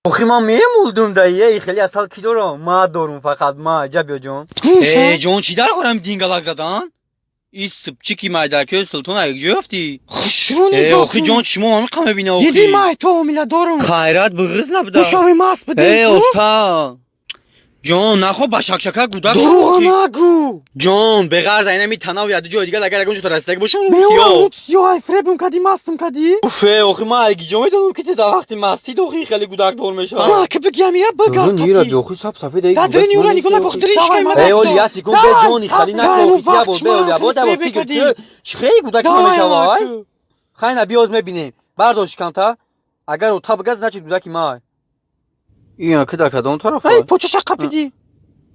Охи, ман мемулдум да, ей, хеле асал ки дорам? Ма дорум, фақат ма. Ҷа, биё, ҷон. Гӯша. Э, ҷон, чӣ дар корам дингалак задан? И сипчики майдаки Султон якҷо ёфтӣ? Хушрӯ. Э, Нигоҳ охи кун. Ҷон, шумо ҳамиқа мебина, охи. Диди, май то ҳомила дорум. Хайрат буғиз набуда. Нушови маст будем. Э, оста. Ҷон, нахо ба шакшака гудак. Дурӯға нагӯ. Ҷон, беғарз айнами танав яду ҷои дигар агар ягон ҷо расидаги бошам. Меорам. Сиёҳ. Сиёҳ фребум кади, мастум кади. Уфе, охи, ман айги ҷо медонам, ки ту дар вақти мастӣ дохи хеле гудакдор мешавад. Ма ки бигиям, ира бигар. Ира охи, сап сафед. Да дрини ура нигоҳ накун, дришкай ма. Э, оли, я секунд, бе, ҷони, хали нако, охи, я бор, бе, оли, бо да фикр ки чӣ хеле гудаки мешава, ай? Хайна, биёз, мебинем. Бардош камта. Агар ота бигаз, значит, гудаки май. Ия, ки дар кадом тараф? Ай, почаша қапиди.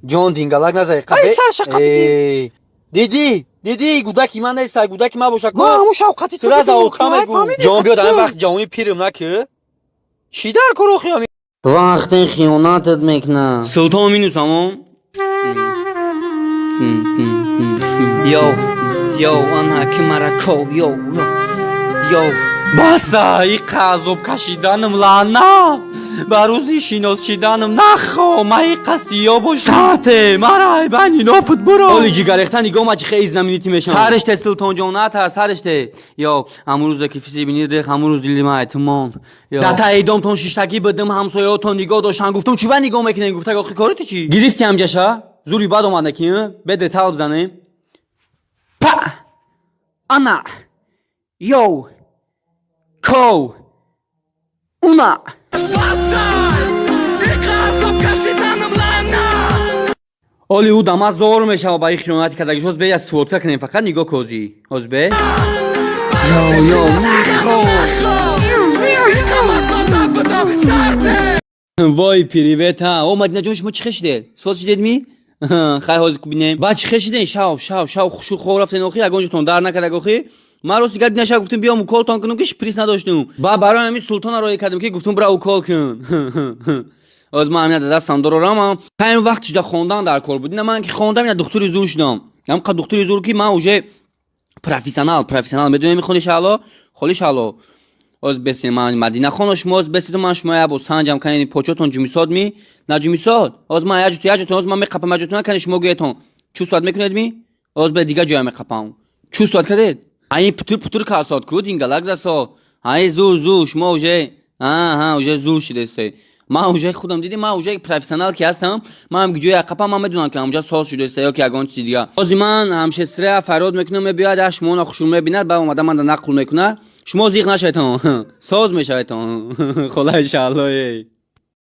Ҷон, дингалак назай. Ай, сарша қапиди. Дидӣ, дидӣ, гудаки ман нест, гудаки ман боша. Ма ҳамун шавқати ту. Сразу ота мегӯ. Ҷон, биё, дар ин вақти ҷавонӣ пирим наки. Чӣ дар кор охи ами? Вақте хиёнатат мекунад. Султон минус ҳамон. Йоу, йоу, ана ки марако, йоу, йоу, йоу. Баса, иқа азоб кашиданым, лаънат ба рӯзи шинос шиданым. Нахо, ма иқа сиё бош, сарте мара байни нофут буро. Оли ҷигарехта нигоҳ, ма чи хеле знаменитӣ мешавам. Сариште, Султонҷон, ната сариште. Ё, ҳамун рӯзе ки фиси бини рех, ҳамун рӯз дили ма айтумон. Дата эйдомтон шиштагӣ бидим, ҳамсояотон нигоҳ доштан. Гуфтум, чӣ ба нигоҳ мекунем? Гуфтаг, охи, кори ту чӣ? Гирифти ҳамҷаша? Зури бад омада ки беде талб занем. Па! Ана! Йоу! Коу! Уна! Басай! Иқа азоб кашиданым, лаънат! Оли ӯ дама зор мешава ба ин хиёнати кардагиш. Ҳоз бе я сводка кунем, фақат нигоҳ козӣ. Ҳоз бе. Йоу, йоу, нахо! Иқа масода будам, сарте! Вой, привет, ҳа. О, Мадина ҷон, шумо чӣ хешидед? Соз шидед ми? Хай, ҳозир бинем. Баъд чӣ хешиден? Шав, шав, шав, хушу хоб рафтен охи, ягон ҷотон дар накардаг охи. Ман рости гап, дина шав гуфтум, биём уколтон кунам, ки шприц надоштум. Ба барои ҳамин Султона роя кардем, ки гуфтум, бира, укол кун. Оз ман ҳамина дастам дорорам. Ҳамин вақт чида хондан дар кор буд. Ина ман ки хондам, ина духтури зур шудам. Ҳамқа духтури зур, ки ман уже профессионал, профессионал. Медонем, мехони шаҳло? Холи шаҳло. Оз бесен ман Мадина хоно, шумо оз бесету, ман шумо я бо санҷам кани почотон ҷумисод ми? На ҷумисод? Оз ман яҷуту яҷуту, оз ман меқапам яҷуту, кани шумо гӯетон. Чувствовать мекунед ми? Оз бе дига ҷоя меқапам. Чувствовать кардед? Ай, путур путур касод ку, дингалак засод. Ай, зур зур, шумо уже, аҳа, уже зур шудесте. Ман уже худам диди, ман уже профессионал ки ҳастам, ман ҷоя қапам, ман медонам, ки ҳамҷа соз шудеста ё ки ягон чизи дига. Ози ман ҳамшестрая фарёд мекунам, мебиёяд, а шумоно хушрӯ мебинад, баъд омада манда нақл мекунад. Шумо зиқ нашаведтон, соз мешаведтон. Холаи шаҳлое.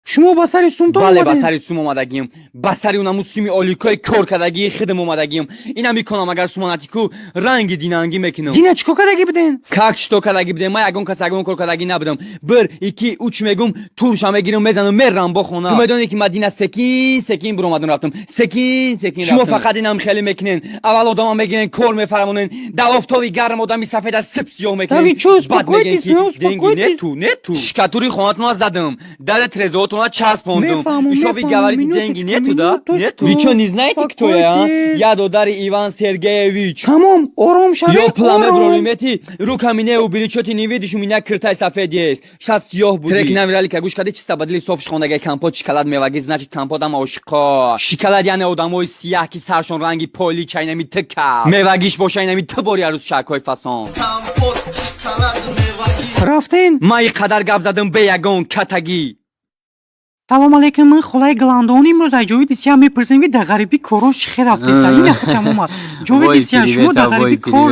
Шумо ба сари сумтон Бале, ба омадед? сари сум омадагим. Ба сари унаму суми оликои кор кардагии хидм омадагим. Ина мекунам, агар суманати ку ранги динангӣ мекунам. Дина чӣ кор кардагӣ буден? Как что кардагӣ будем? Ман ягон кас ягон кор кардагӣ набудам. Бир, ики, уч мегум, турша мегирам, мезанам, мерам бо хона. Ту медонӣ, ки мадина секин секин буромадам, рафтам. Секин секин. Шумо фақат инам хеле мекунен. Аввал одама мегирен, кор мефармонен. Дар офтоби гарм одами сафеда сип сиёҳ мекунен. Да вы чё, Баъд мегӯен, успокойтесь, ки ну, деньги успокойтесь. нету, нету. Шкатури хонатона задам. Дар трезоатона часпондум. Мефаҳмам, Ишо вы мефаҳмам, говорите, деньги минуточку, нету, да? минуточку. Нету. Вы чё, не знаете, кто я, а? Успокойтесь. Я додари Иван Сергеевич. Тамом, ором шавед. Ё пламе ором. бролимети, руками не убери, чё ты не видишь, у меня киртай сафед есть. Щас сиёҳ буди. Треки навирали ка гӯш кади, чиста бадили соф шхондагай компот, шоколад, меваги, значит, компот ама ошиқо. Шоколад яъне одамои сияҳ, ки саршон ранги поли чайнами тика. Мевагиш боша, инами ту бори арӯз чакҳои фасон. Рафтен. Ман и қадар гап задам бе ягон катагӣ. Салом алейкум, ман холаи Гландон. Имрӯз аз Ҷовиди Сия мепурсем, ки дар ғарибӣ корош чӣ хел рафтеста. Ин хучам омад. Ҷовиди Сия, шумо дар ғарибӣ кор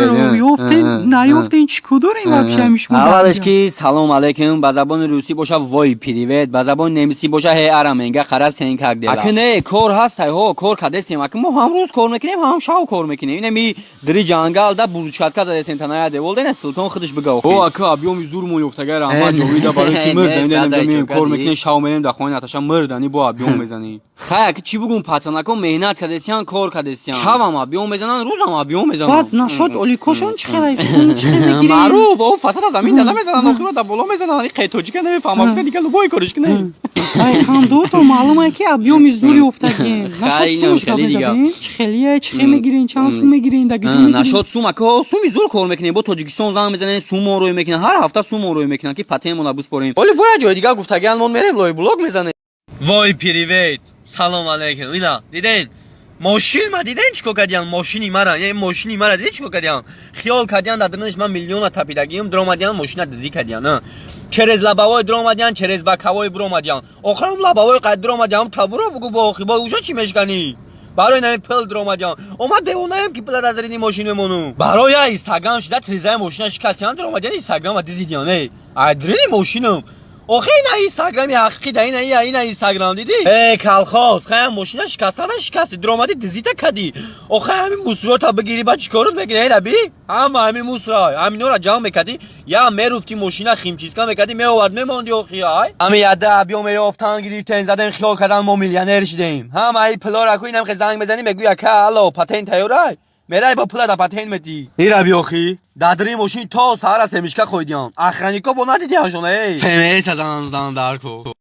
ёфтен, наёфтен, чӣ кор дорем вообще ҳами шумо дар Аввалеш инҷо? ки салом алейкум, ба забони русӣ боша вой привет, ба забони немисӣ боша ҳе араменга хара сен как дела. Аки не, кор ҳастай, ҳо, кор кардесем. Аки мо ҳам рӯз кор мекунем, ҳам шав кор мекунем. Инами дири ҷангал да буручкатка задесем, таная девол дена Султон худаш бига охи. О, ака, объёми зур мо ёфтагай, раҳмат Ҷовида, барои ки мирд, Не, кор мекунем, шав мерем дар хонаи Наташа, мирдани бо объём мезанӣ. Хай, аки чӣ бугум, пацанако меҳнат кардесиян, кор кардесиян. Шавам объём мезанан, рӯзам объём мезанан. Баъд нашод оликошон чӣ хел сум чӣ хел мегирем? Маъруф, о, фасад аз замин да намезананд, охиро да боло мезананд. Қай тоҷика намефаҳмам, гуфта, дига любой кориш кунем. Ай, хандото маълуме, ки объёми зур ёфтагин. Нашод Хай, сумаш гап хеле дига. мезадем. Чӣ хелие, чӣ хел мегирин, чанд сум мегирин, да гиҷо мегирин? Нашод сум, ака, суми зур кор мекунем. Бо Тоҷикистон занг мезанем, сумо рӯй мекунем, ҳар ҳафта сумо рӯй мекунем, ки патентмона биспорем. Оли бояд ҷои дигар гуфтагиан, мон мерем, лои блог мезанем. Вой, привет, салом алейкум. Ина диден мошин ма, диден чӣ кор кардиан мошини мара? Е, мошини мара диден чӣ кор кардиан? Хиёл кардиан дар дарунаш ман миллиона тапидагиам. Дуромадиан, мошина дизӣ кардиан, через лобовой дуромадиан, через боковой буромадиан, охирам лобовой қад дуромадиан. Табуро бугу, бо охи бо уша чӣ мешканӣ? Барои нами пил дуромадиан. Омад, девонаем, ки пила дар дарини мошин мемонум. Барои я Инстаграм шида, тризаи мошина шикастиан, дуромадиан, Инстаграма дизидиан. Эй, ай дрини мошинам. Охи, ина Инстаграми ҳақиқӣ да, ина, ина, ина Инстаграм дидӣ? Э, колхоз, хая мошина шикастана шикасти, дуромадӣ, дизита кадӣ. Охи, ҳамин мусрота бигирӣ, ба чӣ корот мекунӣ? Эй, раби ҳама ҳамин мусра, ҳаминора ҷамъ мекардӣ, я меруфти, мошина химчистка мекардӣ, меовард, мемонди. Охи, ай, ҳами яда биё меёфтан, гирифтен, задем, хиёл кардан мо миллионер шидем. Ҳама и пилора ку, инам хе занг мезанӣ, мегӯй: «Ака, алло, патент тайёрай?» Мерай, бо пила да патент метӣ. Ира биёхи, дар мошин то саҳара семечка хӯрдиям. Охраннико бо надидианшон, эй, ФМС занан дар ку.